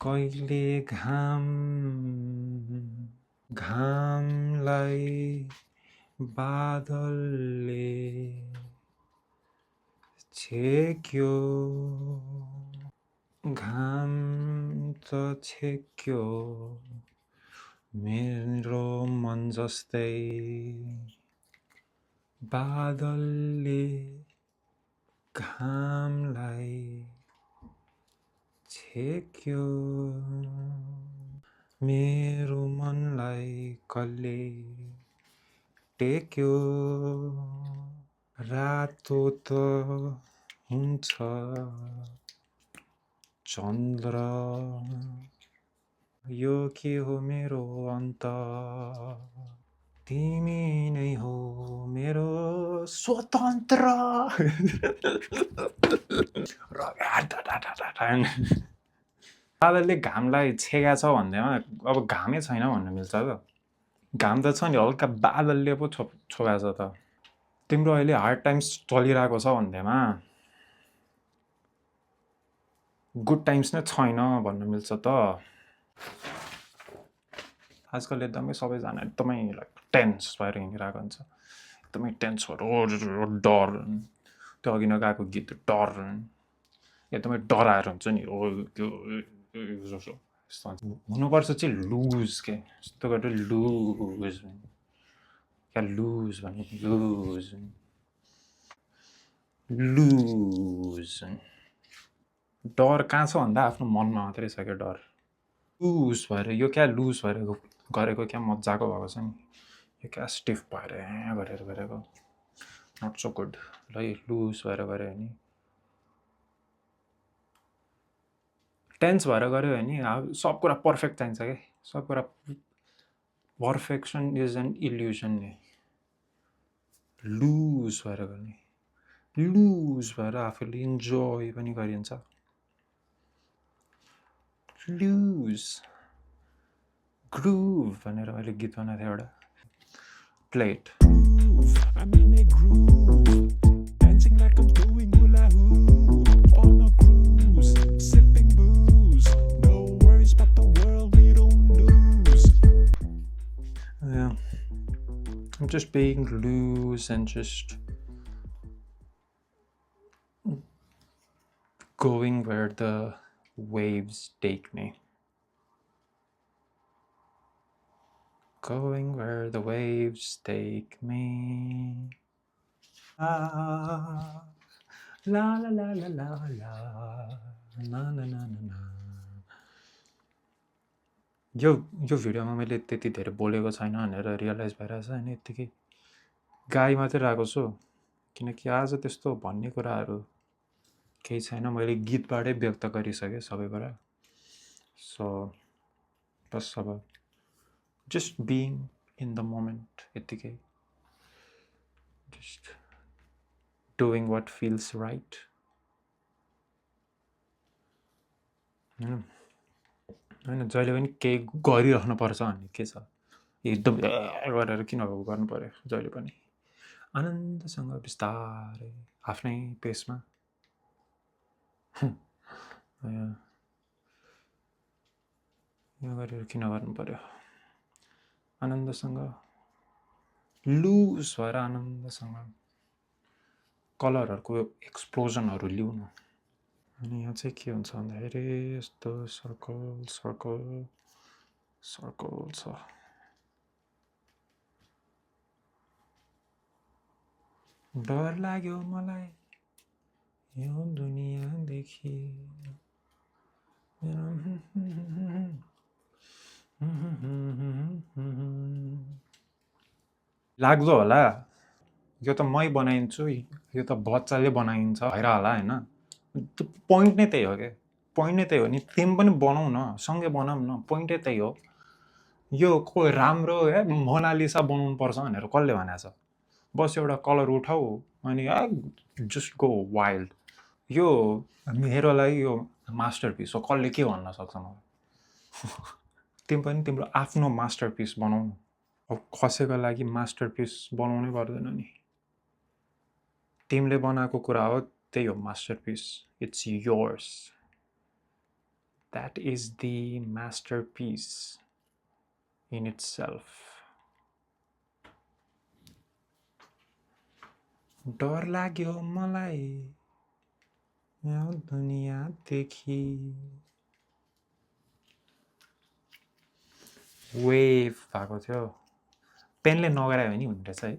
कहिले घामलाई बादलले छेक्यो घाम त छेक्यो मेरो मन जस्तै बादलले घामलाई छेक्यो मेरो मनलाई कसले टेक्यो रातो त हुन्छ चन्द्र यो के हो मेरो अन्त तिमी नै हो मेरो स्वतन्त्र बादलले घामलाई छेगा छ भन्दैमा अब घामै छैन भन्न मिल्छ त घाम त छ नि हल्का बादलले पो छोगा छ त तिम्रो अहिले हार्ड टाइम्स चलिरहेको छ भन्दैमा गुड टाइम्स नै छैन भन्न मिल्छ त आजकल एकदमै सबैजना एकदमै टेन्स भएर हिँडिरहेको हुन्छ एकदमै टेन्स भएर डर त्यो अघि नगाएको गीत डर एकदमै डराएर हुन्छ नि हुनुपर्छ चाहिँ लुज के यस्तो गरेर लुज क्या लुज भने लुज डर कहाँ छ भन्दा आफ्नो मनमा मात्रै छ क्या डर लुज भएर यो क्या लुज भएर गरेको क्या मजाको भएको छ नि यो क्या स्टिफ भएर गरेर गरेको नट सो गुड ल लुज भएर गऱ्यो भने टेन्स भएर गऱ्यो भने सब कुरा पर्फेक्ट चाहिन्छ क्या सब कुरा पर्फेक्सन इज एन इल्युसन नि लुज भएर गर्ने लुज भएर आफूले इन्जोय पनि गरिन्छ लुज ग्रुभ भनेर मैले गीत बनाएको थिएँ एउटा plate I'm just being loose and just going where the waves take me. Going where the waves take me. Ah, la la la la la la, na na na na na. यो भिडियोमा मैले त्यति धेरै बोलेको छैन भनेर realise भइरहेछ अनि यतिकै गाई मात्रै राखेको छु किनकि आज त्यस्तो भन्ने कुराहरू केही छैन मैले गीतबाटै व्यक्त गरिसकेँ सबै कुरा सो बस अब just being in the moment यतिकै just doing what feels right होइन जहिले पनि केही गरिराख्नुपर्छ भन्ने के छ एकदम गरेर किन गर्नु पर्यो जहिले पनि आनन्दसँग बिस्तारै आफ्नै पेसमा यो गरेर किन गर्नु पर्यो आनन्दसँग लुज भएर आनन्दसँग कलरहरूको एक्सप्लोजनहरू ल्याउनु अनि यहाँ चाहिँ के हुन्छ भन्दाखेरि यस्तो सर्कल सर्कल सर्कल छ डर लाग्यो मलाई यो दुनियाँदेखि लाग्दो होला यो त मै बनाइन्छु यो त बच्चाले बनाइन्छ भएर होला होइन पोइन्ट नै त्यही हो क्या पोइन्ट नै त्यही हो नि तिमी पनि बनाऊ न सँगै बनाऊ न पोइन्टै त्यही हो यो कोही राम्रो मोनालिसा बनाउनु पर्छ भनेर कसले भनेको छ बस एउटा कलर उठाऊ अनि जस्ट गो वाइल्ड यो मेरो लागि यो मास्टरपिस हो कसले के भन्न सक्छ मलाई तिमी पनि तिम्रो आफ्नो मास्टरपिस बनाऊ अब कसैको लागि मास्टरपिस बनाउनै पर्दैन नि तिमीले बनाएको कुरा हो त्यही हो masterpiece it's yours That is the masterpiece in itself. डर लाग्यो मलाई यो दुनियाँदेखि वेभ भएको थियो पेनले नगरायो भने हुने रहेछ है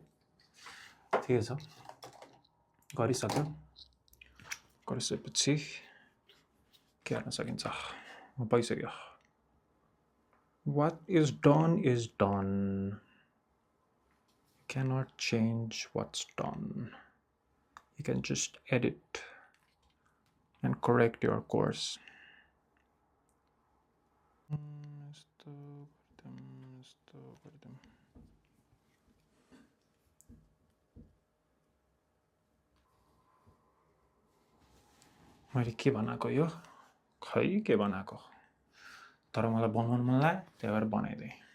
ठिकै छ गरिसक्यो गरिसकेपछि के गर्न सकिन्छ भइसक्यो What is done. You cannot change what's done. You can just edit and correct your course. मैले के बनाएको यो खै के बनाएको तर मलाई बनाउन मन लाग्यो त्यही भएर बनाइदिएँ